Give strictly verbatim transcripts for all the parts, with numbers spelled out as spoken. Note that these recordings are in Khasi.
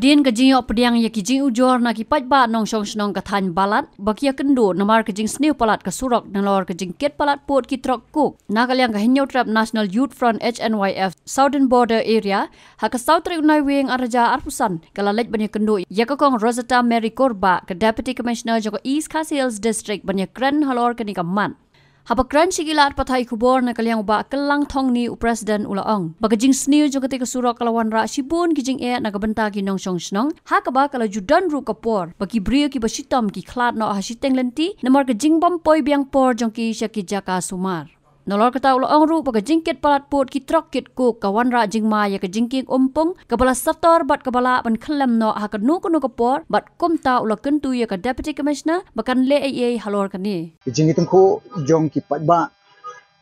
Hadien ka jingïoh pdiang ïa ki jingujor na ki paidbah nongshong shnong ka thaiñ Balat ba ki ïakynduh namar ka jingsniew palat ka surok nalor ka jingkit palat pud ki trok kuk, na ka liang ka Hynñiewtrep National Youth Front, H N Y F, Southern Border Area, ha ka saw tarik u Naiwieng ar hajar arphew san, ka la leit ban ïakynduh ïa ka Kong Rosetta Mary Kurbah, ka Deputy Commissioner jong ka East Khasi Hills District ban ïakren halor kane ka mat. Haba kren sha ki lad pathai khubor na ka liang u Bah Kyllang Thongni, u President, u la ong ba ka jingsniew jong katei ka surok ka la wanrah shibun ki jingeh na ka bynta ki nongshong shnong, ha kaba ka la ju don ruh ka por ba ki briew kiba shitom ki khlad noh ha shiteng lynti namar ka jingbym poi biang por jong ki sha ki jaka sumar. Nalor kata u la ong ruh ba ka jingkit palat pud ki trok kit kuk ka wanrah jingma ïa ka jingkieng umpung kaba la sator bad kaba lah ban khyllem noh ha kano kano ka por, bad kumta u la kyntu ïa ka Deputy Commissioner ba kan leh ei ei halor kane. Ki jingïatyngkhuh jong ki paidbah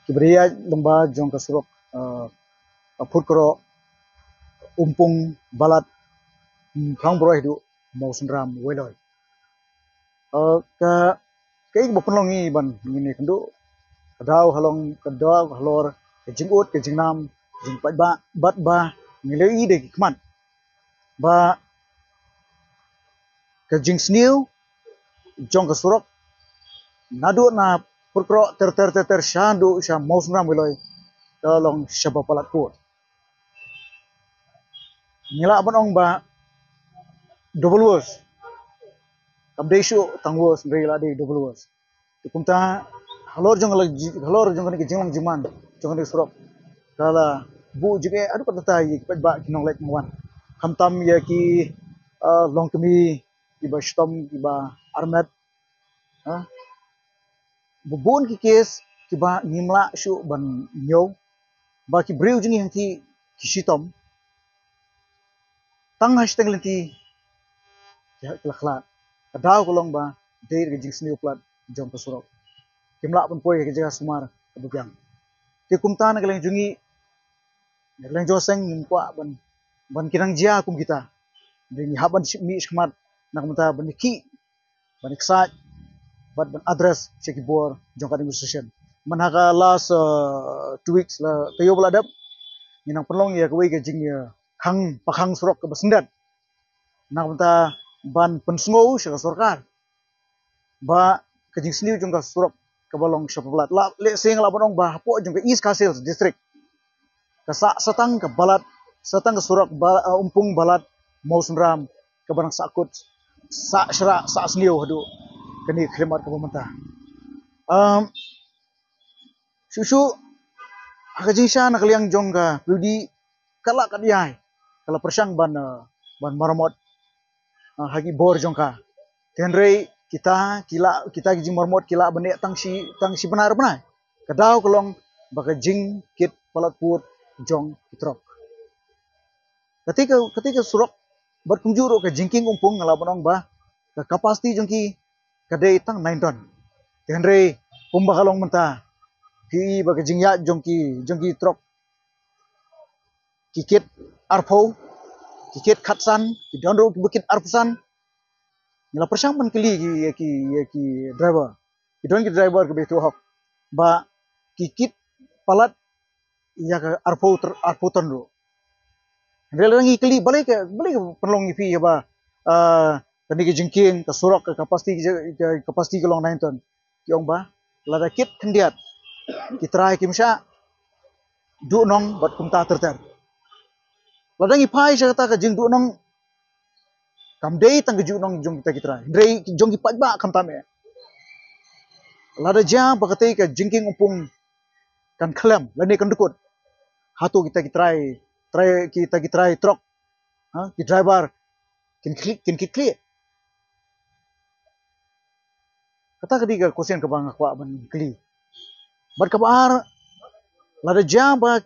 kiba ïaid lyngba jong ka surok, eh, Phutkhroh, Umpung, Balat, Mawphlang Broi haduh Mawsynram Weiloi. Eh, ka, kaei kaba pynlong ngi ban ngin ïakynduh? Ka daw halor, ka daw halor ka jingud, ka jingnam jong ki paidbah, bad ba ngi la ïohi da ki khmat ba ka jingsniew jong ka surok naduh na Phutkhroh ter ter ter ter shaduh sha Mawsynram Weiloi ka long shaba palat pud. Ngi lah ban ong ba double worse. Kam dei shuh tang worse, hynrei la dei double worse. Te kumta halor jong ka, halor jong kane ka jinglong jingman jong kane ka surok ka la buh jingeh haduh katta katta ïa ki paidbah ki nongleit nongwan. Khamtam ïa ki, eh, longkmie kiba shitom kiba armet. Ha? Bun ki case kiba ngim lah shuh ban ñiew ba ki briew jong ngi hangtei ki shitom. Tang ha shiteng lynti ki la khlad. Ka daw ka long ba dei ka jingsniew palat jong ka surok. Kim lah ban poi ha ka jaka sumar kaba biang. Te kumta na ka liang jong ngi, na ka liang jong ka seng ngim kwah ban, ban kynang jia kum kita. Dei ngi hap ban mih shakhmat na ka bynta ban ïakhih, ban ïaksaid bad ban address sha ki bor jong ka administration. Man ha ka last, uh, two weeks la taïew ba la dep, ngi nang pynlong ïa kawei ka jing, uh, khang, pakhang surok kaba syndet na ka bynta ban pynsngew sha ka sorkar ba ka jingsniew jong ka surok kaba long shaba palat. La leh seng la ban ong ba hapoh jong ka East Khasi Hills District ka sah satang ka Balat, satang ka surok ba, uh, Umpung Balat Mawsynram kaba nang sahkut, sah shrah, sah sniew haduh kane ka khyllipmat kaba mynta. Um, shuh shuh ha ka jingshisha na ka liang jong ka P W D ka la kat ïai, ka la pyrshang ban, uh, ban maramot, uh, ha ki bor jong ka. Te hynrei kita ki la, kita ki jingmaramot ki la ban ïa tang shi, tang shi bnai ar bnai. Ka daw ka long ba ka jingkit palat pud jong ki trok. Kata ka, kata ka surok bad kumjuh ruh ka jingkieng umpung nga la ban ong ba ka capacity jong ki ka dei tang nine ton. Te hynrei kumba ka long mynta, ki i ba ka jingïaid jong ki, jong ki trok ki kit arphew, ki kit khatsan, ki don ruh kiba kit arphew san. Ngi la pyrshang ban kylli ki, ki, ki driver. Ki don ki driver kiba ïathuh hok ba ki kit palat ïa ka arphew ter-, arphew ton ruh. Hynrei lada ngi kylli balei ka, balei ka pynlong ïa phi ïa ba, ah, kane ka jingkieng, ka surok, ka capacity, ka capacity ka long nine ton. Ki ong ba lada kit khyndiat ki trai kim shah, duh nong bad kumta ter ter. Lada ngi phai sha kata ka jingduh nong, kam dei tang ka juh nong jong kita ki trai, hynrei jong ki paidbah khamtam eh. Lada jia ba katei ka jingkieng umpung kan khlem lane kan dkut, hato kita ki trai, trai, kita ki trai trok, ha, ki driver kin kit khlieh, kin kit khlieh? Kata ka dei ka question kaba nga kwah ban kylli. Bad kaba ar, lada jia ba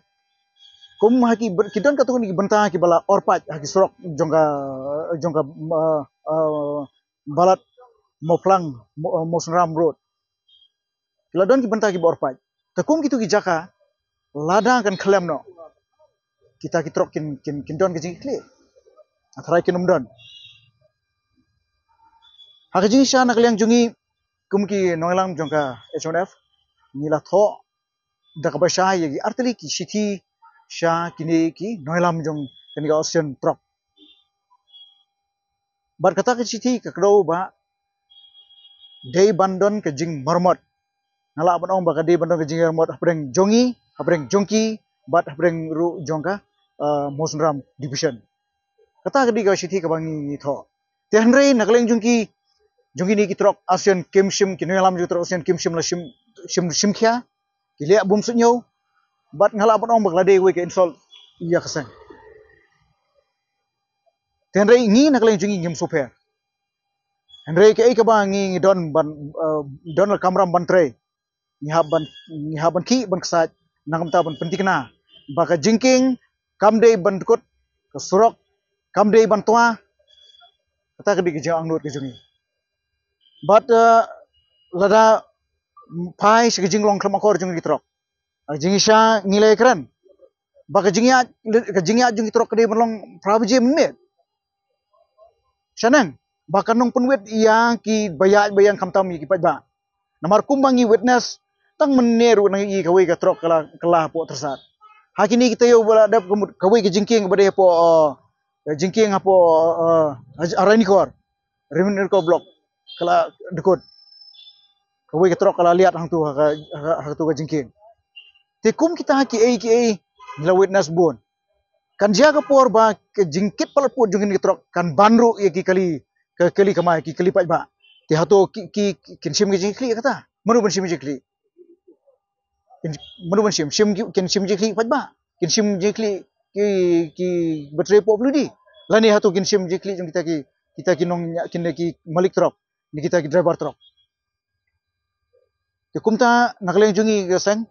kum ha ki, ki don katto katne ki bynta kiba la orpait ha ki surok jong ka, jong ka, uh, uh, Balat Mawphlang, Maw-, uh, Mawsynram Road. Ki la don ki bynta kiba orpait. Te kum kito ki jaka lada kan khlem noh, kita ki trok kin, kin, kin don ka jingkitkhlieh? Nga tharai kin ym don. Ha ka jingshisha na ka liang jong ngi kum ki nongïalam jong ka H N Y F, ngi la thoh da kaba shai ïa ki artylli ki shithi sha kine ki nongïalam jong kane ka association trok. Bad kata ka shithi ka kdew ba dei ban don ka jingmarmot. Nga lah ban ong ba ka dei ban don ka jingmarmot hapdeng jong ngi, hapdeng jong ki, bad hapdeng ruh jong ka, uh, Mawsynram Division. Kata ka dei ka shithi kaba ngi, ngi thoh. Te hynrei na ka liang jong ki, jong kine ki trok ASEAN kim shim, ki nongïalam jong ki trok ASEAN kim shim la shim, shim, shim khia, ki leh bym suidñiew, bad nga lah ban ong ba ka la dei kawei ka insult ïa ka seng. Te hynrei ngi na ka liang jong ngi ngim sngewpher. Hynrei kaei kaba ngi, ngi don ban, eh, don la kamram ban trei. Ngi hap ban, ngi hap ban khih ban ksaid, nangta ban pynthikna ba ka jingkieng kam dei ban dkut, ka surok kam dei ban twa. Kata ka dei ka jingangnud ka jong ngi. Bad, eh, lada phai sha ka jinglong khlem akor jong ki trok, ka jingshisha ngi la ïakren ba ka jingïaid, ka jingïaid jong ki trok ka dei ban long phra baje mynmiet. Shaneng ba kan nang pynwit ïa kiba ïaid ba ïeng khamtam ïa ki paidbah. Namar kumba ngi witness, tang mynne ruh nang ïohi kawei ka trok ka la, ka la hapoh Tyrsad. Ha kine ki taïew ba la dep ka mut kawei ka jingkieng ba dei hapoh, eh, ka jingkieng hapoh, eh, Ranikor, Ranikor Block, ka la dkut. Kawei ka trok ka la liat hangtu ha ka, ha, hangtu ka jingkieng. Te kum kita kiei kiei ngi la witness bun. Kan jia ka por ba ka jingkit palat pud jong kine ki trok kan ban ruh ïa ki kali, ka kali kamai, ki kali paidbah. Te hato ki, ki, ki, kin shim ka jingkhlieh kata? Mano ban shim jingkhlieh? Kin, mano ban shim? Shim ki, kin shim jingkhlieh paidbah? Kin shim jingkhlieh ki, ki battery pop ludi? Lane hato kin shim jingkhlieh jong kita ki, kita ki nong, kita ki malik trok, ne kita ki driver trok? Te kumta na ka liang jong ngi ka seng,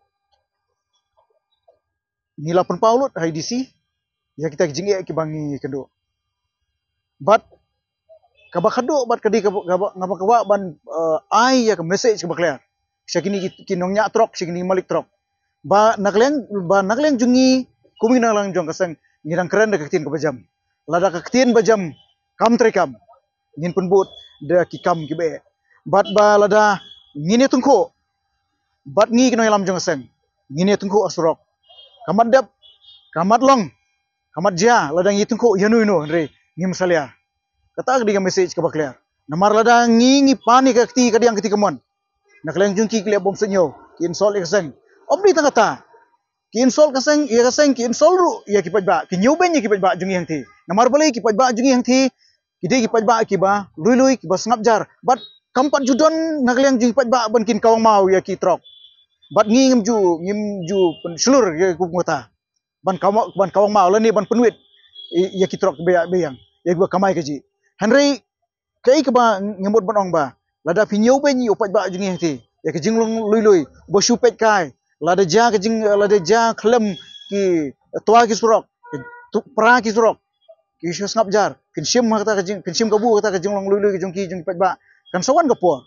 ngi la pynpaw lut ha i DC ïa kita ki jingeh kiba ngi kynduh. Bad kaba khadduh bad ka dei kaba, kaba, kaba, kaba ban, eh, ai ïa ka message kaba clear sha kine ki, ki nongñiah trok, sha kine ki malik trok, ba na ka liang, ba na ka liang jong ngi kum ki nongïalam jong ka seng, ngi dang kren da ka ktien kaba jem. Lada ka ktien ba jem kam treikam, ngin pynbud da ki kam kiba eh. Bad ba lada ngin ïatyngkhuh bad ngi ki nongïalam jong ka seng, ngin ïatyngkhuh ha surok. Ka mat dep, ka mat long, ka mat jia, lada ngi ïatyngkhuh ïano ïano, hynrei ngim salia. Kata ka dei ka message kaba clear. Namar lada ngi, ngi pan ïa ka kti kadiang kti kamon, na ka liang jong ki, ki leh bym suidñiew, ki insult ïa ka seng. Ym dei tang kata, ki insult ka seng, ïa ka seng, ki insult ruh ïa ki paidbah, ki ñiewbeiñ ïa ki paidbah jong ngi hangthie. Namar balei? Ki paidbah jong ngi hangthie ki dei ki paidbah kiba lui lui, kiba sngap jar. Bad kam pat ju don na ka liang jong ki paidbah ban kin kawang maw ïa ki trok. Bad ngi ngim ju, ngim ju pynshlur ïa ka kum kata ban kawang, ban kawang maw lane ban pynwit ïa, ïa ki trok ba ïa, ba ïeng, ïa kiba kamai kajih. Hynrei kaei kaba nga mut ban ong ba lada phi ñiewbeiñ ïa u paidbah jong ngi hangthie, ïa ka jinglong lui lui, uba shu peit kai, lada jia ka jing, lada jia khlem ki twa ki surok, ki tu-, pra ki surok, ki shu sngap jar, kin shim ha kata ka jing, kin shim kabu ha kata ka jinglong lui lui ka jong ki, jong ki paidbah, kan sa wan ka por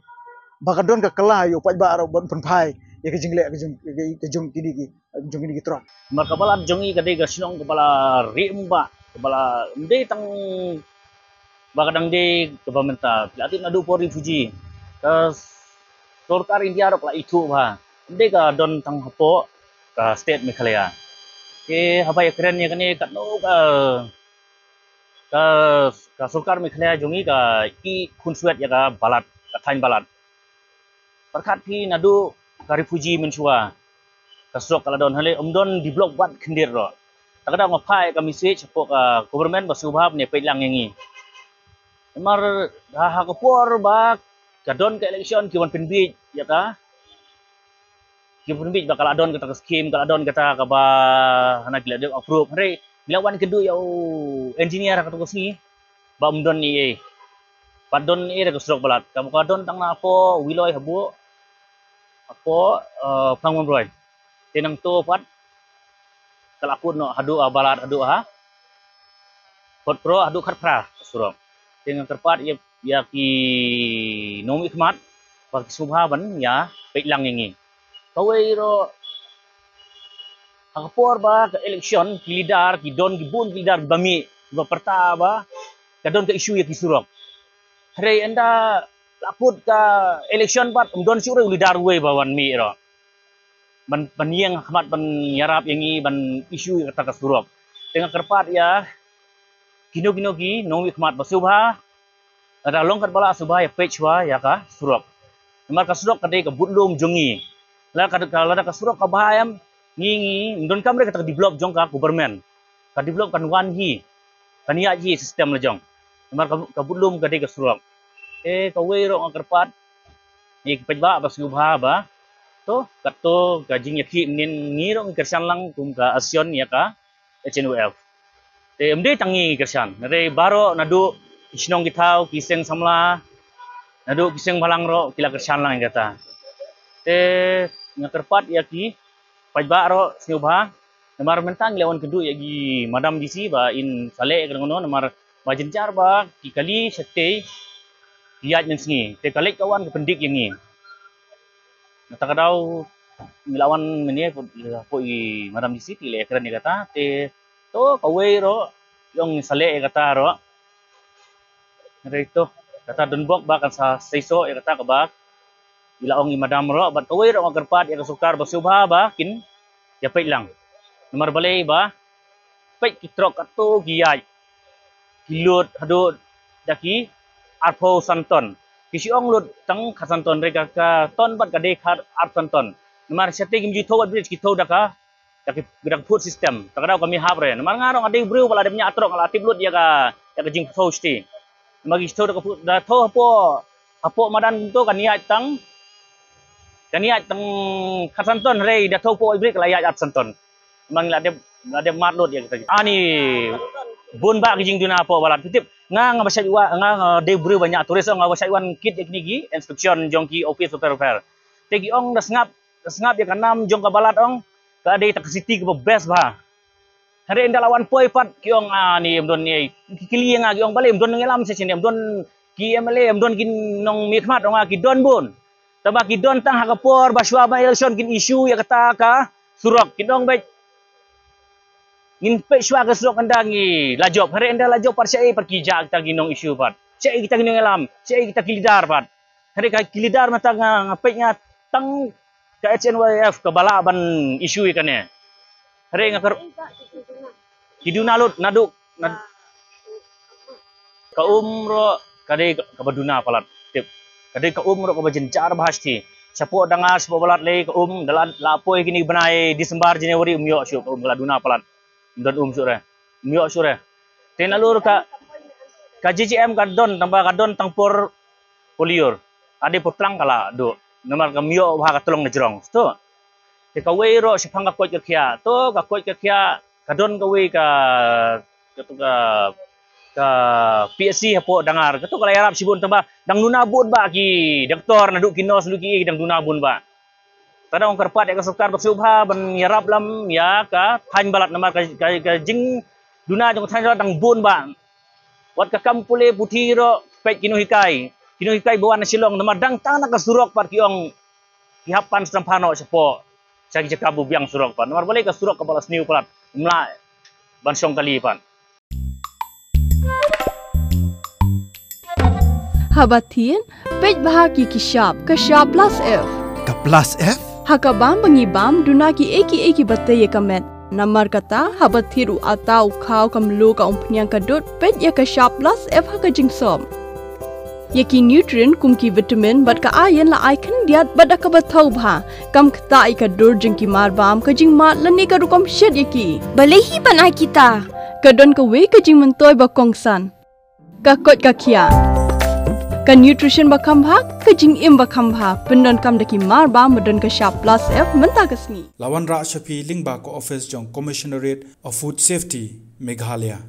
ba kan don ka kylla ïa u paidbah ruh ban pynphai ïa ka jingleh ka jong, ka, ka jong kine ki, jong kine ki trok. Namar ka Balat jong ngi ka dei ka shnong kaba la rieh mombah, kaba la, ym dei tang ba ka dang dei kaba mynta, phi la tip naduh por refugee, ka sorkar India ruh ka la ithuh ba ym dei ka don tang hapoh ka state Meghalaya. Te haba ïakren ïa kane, katno ka, ka, ka sorkar Meghalaya jong ngi ka ïeh khunswet ïa ka Balat, ka thaiñ Balat. Pyrkhat phi naduh ka refugee mynshuwa, ka surok ka la don, hynrei ym don develop wat khyndiat ruh. Te ka dang phai ka message hapoh ka government ba sngewbha ban ïa peit lang ïa ngi. Namar ha, ha ka por ba ka don ka election ki wan pynbiej ïa ka, ki wan pynbiej ba ka la don kata ka scheme, ka la don kata kaba hana ki la dep approve. Hynrei ki la wan kynduh ïa u engineer ha kata ka sngi ba ym don ei ei. Pat don ei da ka surok Balat. Kaba ka don tang na hapoh Wiloi habuh, hapoh, eh, Phang Memroi. Te nangto pat ka la kut noh haduh ha Balat, haduh ha Kotpro, haduh Khatphra ka surok. Te nga kyrpad ïa, ïa ki nongmihkhmat ba ki sngewbha ban ïa peit lang ïa ngi. Kawei ruh, ha ka por ba ka election, ki leader ki don, ki bun ki leader kiba mih, kiba pyrta ba ka don ka issue ïa ki surok. Hynrei ynda la kut ka election pat ym don shuh ruh u leader uwei ba wan mih ruh ban, ban ïeng ha khmat ban ïarap ïa ngi ban issue ïa kata ka surok. Te nga kyrpad ïa kino kino ki nongmihkhmat ba sngewbha Lada long katba lah sngewbha ïa peit shuwa ïa ka surok. Namar ka surok ka dei ka budlum jong ngi. Lada ka, ka, lada ka surok ka bha em, ngi, ngi, donkam re kata ka develop jong ka government. Ka develop kan wan hi. Kan ïaid hi system la jong. Namar ka, ka budlum ka dei ka surok. Eh, kawei ruh nga kyrpad ïa ki paidbah ba sngewbha ba to, katto ka jingïakhih mynnin ngi ruh ngi kyrshan lang kum ka association ïa ka H N O F. Te ym dei tang ngi ngi kyrshan, hynrei baroh naduh ki shnong ki thaw, ki seng samla, naduh ki seng bhalang ruh ki la kyrshan lang ïa kata. Te nga kyrpad ïa ki paidbah ruh sngewbha, namar mynta ngi la wan kynduh ïa ki Madam D C ba in sa leh ïa kano kano, namar ba jynjar ba ki kali shatei ki ïaid mynsngi. Te ka leit ka wan ka pyndik ïa ngi. Nangta ka daw ngi la wan mynne hapoh i Madam D C te i la ïakren ïa kata, te to kawei ruh i ong sa leh ïa kata ruh. Hynrei to kata don bok ba kan sa seisoh ïa kata kaba i la ong i Madam ruh, bad kawei ruh nga kyrpad ïa ka sorkar ba sngewbha ba kin ïa peit lang. Namar balei ba peit ki trok katto ki ïaid, ki lut haduh da ki arphew san ton. Ki shu ong lut tang khatsan ton, hynrei ka, ka ton pat ka dei khat arphew san ton. Namar shatei kim ju thew bad bridge, ki thew da ka, da ki, da ka foot system. Ta ka daw ka mih hap re. Namar nga ruh nga dei u briew ba la dep ñiah trok, nga la tip lut ïa ka, ïa ka jingthew shatei. Namar ki thew da ka foot, da thew hapoh, hapoh madan to kan ïaid tang, kan ïaid tang khatsan ton, hynrei da thew hapoh bridge ka la ïaid arphew san ton. Namar ngi la dep, la dep mad lut ïa kita. Ani bun bah ki jingduna hapoh Balat. Phi tip, nga, nga ba shait wan, nga, nga dei briew ba ñiah tourist, nga ba shait wan kit ïa kine ki inspection jong ki office bapher bapher. Te ki ong da sngap, da sngap ïa ka nam jong ka Balat, ong ka dei ta ka city kaba best bha. Hynrei ynda la wan poi pat ki ong, ani ym don ei. Ki kylli ïa nga ki ong balei ym don nongïalam sha shisien, ym don ki M L A, ym don ki nongmihkhmat, ong nga ki don bun. Tangba ki don tang ha ka por ba shuwa ban election kin issue ïa kata ka surok, kin ong beit ngin peit shuwa ka surok ynda ngi la jop. Hynrei ynda la jop pat shaei pat ki jia kita ki nong issue pat, shaei kita ki nongïalam, shaei kita ki leader pat. Hynrei ka ki leader mynta nga, nga peit nga tang ka H N Y F kaba lah ban issue ïa kane. Hynrei nga kyrpad ki duna lut naduh, naduh ka um ruh ka dei kaba duna palat. Tip, ka dei ka um ruh kaba jynjar bha shatei. Shapoh Dangar, shapoh Balat lei ka um, da la, la poi kine ki bnai December, January, ym ïoh shuh ka um, ka la duna palat. Ym don um shuh re, ym ïoh shuh re. Te nalor ka, ka J J M ka don, tangba ka don tang por polio. Ka dei por tlang ka la duh. Namar kam ïoh bha ka tlong na jrong. To. Te kawei ruh shaphang ka koit ka khiah. To ka koit ka khiah ka don kawei ka, ka, ka, ka P S C hapoh Dangar. Kato ka la ïarap shibun, tangba dang duna bun bah ki doktor, naduh ki nurse, naduh ki ei, dang duna bun bah. Te nga kyrpad ïa ka sorkar ba sngewbha ban ïarap lem ïa ka thaiñ Balat, namar ka, ka, ka jingduna jong ka thaiñ Balat dang bun bah. Wat ka kam pule puthi ruh, peit ki nonghikai, ki nonghikai ba wan na Shillong, namar dang tang na ka surok pat ki ong ki hap pan sdang phano shapoh, sha ki jaka ba biang surok pat. Namar balei ka surok kaba la sniew palat, ym lah ban shong kali pat. Haba thied, peit bha ki ki shap, ka shap plus F. Ka plus F? Ha ka bam ba ngi bam, duna ki ei ki ei kiba tei ïa ka met. Namar kata, haba thied u atta, u khaw, ka mluh, ka umphniang, ka dud, peit ïa ka shap plus F ha ka jingsop. Ïa ki nutrient kum ki vitamin bad ka iron la ai khyndiat bad da kaba thaw bha. Kam ktah ïa ka dur jong ki marbam, ka jingmad lane ka rukom shet ïa ki. Balei hi ban ai kita? Ka don kawei ka jingmyntoi ba kongsan. Ka koit ka khiah. Ka nutrition ba kham bha, ka jingim ba kham bha. Pyndonkam da ki marbam ba don ka shap plus F mynta ka sngi. La wanrah sha phi lyngba ka office jong Commissionerate of Food Safety, Meghalaya.